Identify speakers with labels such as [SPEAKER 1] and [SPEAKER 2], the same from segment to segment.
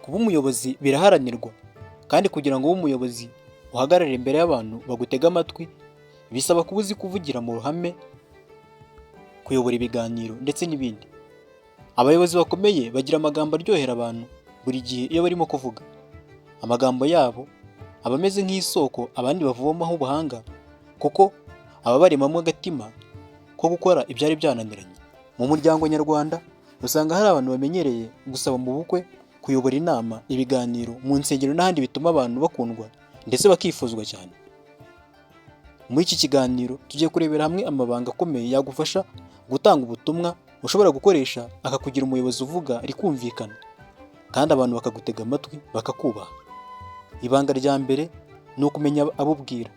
[SPEAKER 1] Kuba umuyobozi biraharanirwa, kandi kugira ngo ube umuyobozi uhagarare imbere y'abantu bagutege amatwi, bisaba kuba uzi kuvugira mu ruhame, kuyobora ibiganiro ndetse n'ibindi. Abayobozi bakomeye bagira amagambo aryohera abantu buri gihe iyo barimo kuvuga. Amagambo yabo aba ameze nk'isoko abandi bavomaho ubuhanga, kuko aba abaremamo agatima ko gukora ibyari byananiranye. Mu muryango nyarwanda usanga hari abantu bamenyereye gusaba mu bukwe, kuyobora inama, ibiganiro, mu nsengero n'ahandi, bituma abantu bakundwa ndetse bakifuzwa cyane. Muri iki kiganiro tugiye kurebera hamwe amabanga akomeye yagufasha gutanga ubutumwa ushobora gukoresha akakugira umuyobozi uvuga rikumvikana, kandi abantu bakagutega amatwi, bakakubaha. Ibanga rya mbere ni ukumenya abo ubwira.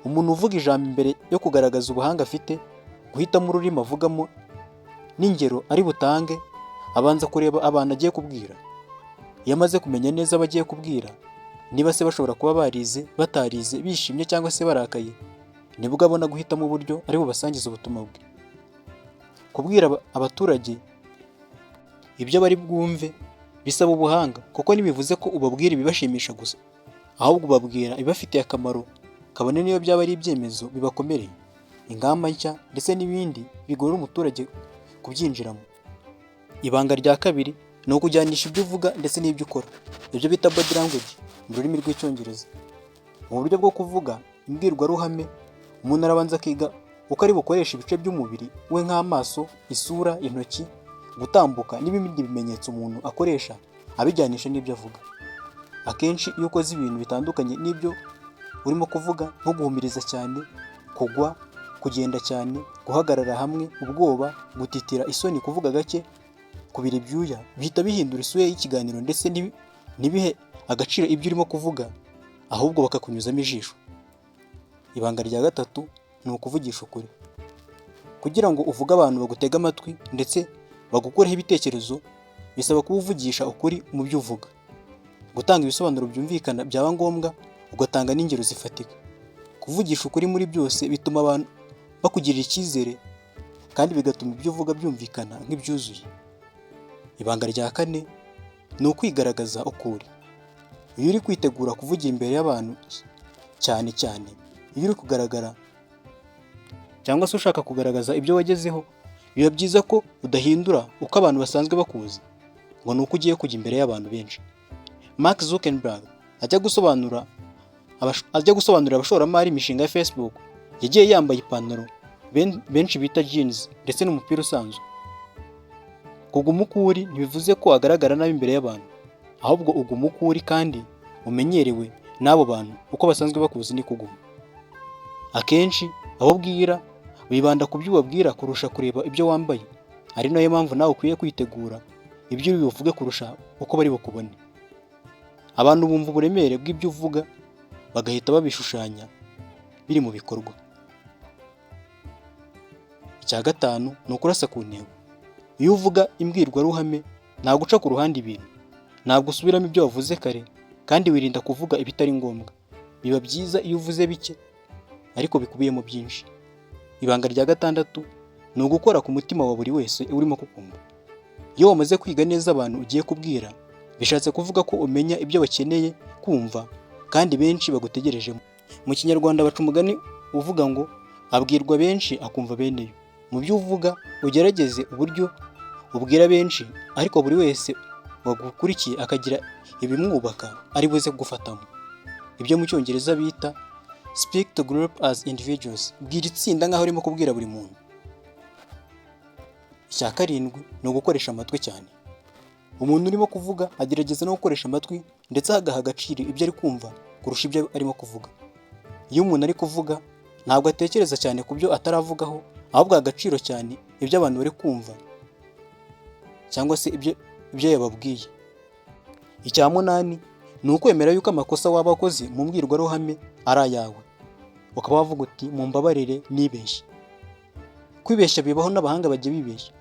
[SPEAKER 1] Umuntu uvuga ijambo, imbere yo kugaragaza ubuhanga afite, guhitamo ururimi avugamo n'ingero ari butange, abanza kureba abantu agiye kubwira. Iyo amaze kumenya neza abo agiye kubwira, niba se bashobora kuba barize, batarize, bishimye cyangwa se barakaye, nibwo abona guhitamo uburyo ari bubasangize ubutumwa bwe. Kubwira abaturage ibyo bari bwumve bisaba ubuhanga, kuko ntibivuze ko ubabwira ibibashimisha gusa, ahubwo ubabwira ibibafitiye akamaro, kabone n'iyo byaba ari ibyemezo bibakomereye, ingamba nshya ndetse n'ibindi bigora umuturage kubyinjiramo. Ibanga rya kabiri ni ukujyanisha ibyo uvuga ndetse n'ibyo ukora, ibyo bita body language mu rurimi rw'Icyongereza. Mu buryo bwo kuvuga imbwirwaruhame, umuntu arabanza akiga uko ari bukoreshe ibice by'umubiri we nk'amaso, isura, intoki, gutambuka n'ibindi bimenyetso umuntu akoresha, abijyanisha n'ibyo avuga. Akenshi iyo ukoze ibintu bitandukanye n'ibyo urimo kuvuga, nko guhumiriza cyane, kugwa, kugenda cyane, guhagarara hamwe, ubwoba, gutitira, isoni, kuvuga gake, kubira ibyuya, bihita bihindura isura y'ikiganiro ndetse ntibihe agaciro ibyo urimo kuvuga, ahubwo bakakunyuzamo ijisho. Ibanga rya gatatu ni ukuvugisha ukuri. Kugira ngo uvuge abantu bagutege amatwi ndetse bagukureho ibitekerezo, bisaba kuba uvugisha ukuri mu byo uvuga, gutanga ibisobanuro byumvikana, byaba ngombwa ugatanga n'ingero zifatika. Kuvugisha ukuri muri byose bituma abantu bakugirira icyizere kandi bigatuma ibyo uvuga byumvikana nk'ibyuzuye. Ibanga rya kane ni ukwigaragaza uko uri. Iyo uri kwitegura kuvugira imbere y'abantu, cyane cyane iyo uri kugaragara cyangwa se ushaka kugaragaza ibyo wagezeho, biba byiza ko udahindura uko abantu basanzwe bakuzi ngo ni uko ugiye kujya imbere y'abantu benshi. Mark Zuckerberg ajya gusobanurira abashoramari imishinga ya Facebook, yagiye yambaye ipantaro benshi bita jeans ndetse n'umupira usanzwe. Kuguma uko uri ntibivuze ko wagaragara nabi imbere y'abantu, ahubwo uguma uko uri kandi umenyerewe n'abo bantu, uko basanzwe bakuzi ni kuguma. Akenshi abo ubwira bibanda ku byo ubabwira kurusha kureba ibyo wambaye, ari nayo mpamvu nawe ukwiye kwitegura ibyo uri buvuge kurusha uko bari bukubone. Abantu bumva uburemere bw'ibyo uvuga, bagahita babishushanya biri mu bikorwa. Icya gatanu ni ukurasa ku ntego. Iyo uvuga imbwirwaruhame, ntabwo uca ku ruhande ibintu, ntabwo usubiramo ibyo wavuze kare, kandi wirinda kuvuga ibitari ngombwa. Biba byiza iyo uvuze bike ariko bikubiyemo byinshi. Ibanga rya gatandatu ni ugukora ku mutima wa buri wese urimo kukumva. Iyo wamaze kwiga neza abantu ugiye kubwira, bishatse kuvuga ko umenya ibyo bakeneye kumva kandi benshi bagutegerejemo. Mu Kinyarwanda baca umugani uvuga ngo "Abwirwa benshi akumva bene yo". Mu byo uvuga, ugerageze uburyo ubwira benshi, ariko buri wese wagukurikiye akagira ibimwubaka ari buze gufatamo, ibyo mu Cyongereza bita "speak to group as individuals", bwira itsinda nk'aho urimo kubwira buri muntu. Icya karindwi ni ugukoresha amatwi cyane. Umuntu urimo kuvuga agerageza no gukoresha amatwi ndetse agaha agaciro ibyo ari kumva kurusha ibyo arimo kuvuga. Iyo umuntu ari kuvuga, ntabwo atekereza cyane ku byo ataravugaho, ahubwo aha agaciro cyane ibyo abantu bari kumva cyangwa se ibyo yababwiye. Icya munani ni ukwemera yuko amakosa waba wakoze mu mbwirwaruhame ari ayawe, ukaba wavuga uti "Mumbabarire, nibeshye". Kwibeshya bibaho, n'abahanga bajya bibeshya.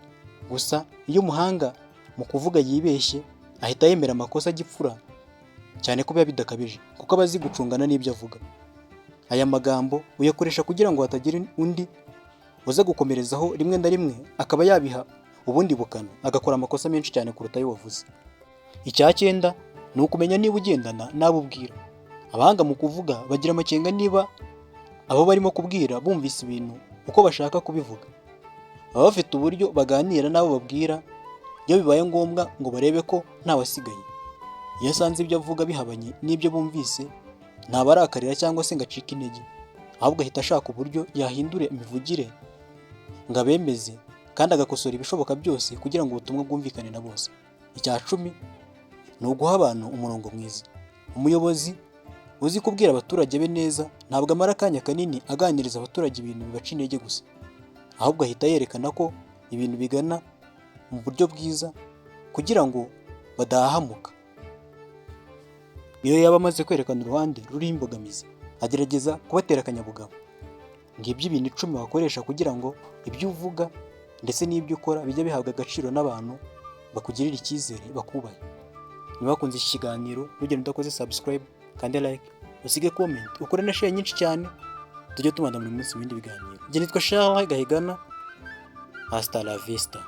[SPEAKER 1] Gusa iyo umuhanga mu kuvuga yibeshye, ahita yemera amakosa gipfura, cyane ko biba bidakabije, kuko aba azi gucungana n'ibyo avuga. Aya magambo uyakoresha kugira ngo hatagira undi uza gukomerezaho, rimwe na rimwe akaba yabiha ubundi bukana, agakora amakosa menshi cyane kuruta ayo wavuze. Icya cyenda ni ukumenya niba ugendana n'abo ubwira. Abahanga mu kuvuga bagira amakenga niba abo barimo kubwira bumvise ibintu uko bashaka kubivuga. Baba bafite uburyo baganira n'abo babwira iyo bibaye ngombwa ngo barebe ko ntawasigaye. Iyo asanze ibyo avuga bihabanye n'ibyo bumvise, ntabarakarira cyangwa se ngo acike intege, ahubwo ahita ashaka uburyo yahindura imivugire ngo abemeze, kandi agakosora ibishoboka byose kugira ngo ubutumwa bwumvikane na bose. Icya 10 ni uguha abantu umurongo mwiza. Umuyobozi uzi kubwira abaturage be neza ntabwo amara akanya kanini aganiriza abaturage ibintu bibaca intege gusa, ahubwo ahita yerekana ko ibintu bigana mu buryo bwiza kugira ngo badahahamuka. Iyo yaba amaze kwerekana uruhande ruriho imbogamizi, agerageza kubatera akanyabugabo. Ngibyo ibintu 10 wakoresha kugira ngo ibyo uvuga ndetse n'ibyo ukora bijye bihabwa agaciro n'abantu bakugirira icyizere, bakubahe. Niba wakunze iki kiganiro, ntugende udakoze subscribe, kandi like, usige comment, ukore na share nyinshi cyane, tujye tubana buri munsi mu bindi biganiro. Njye nitwa Charles Gahigana, hasta la vista.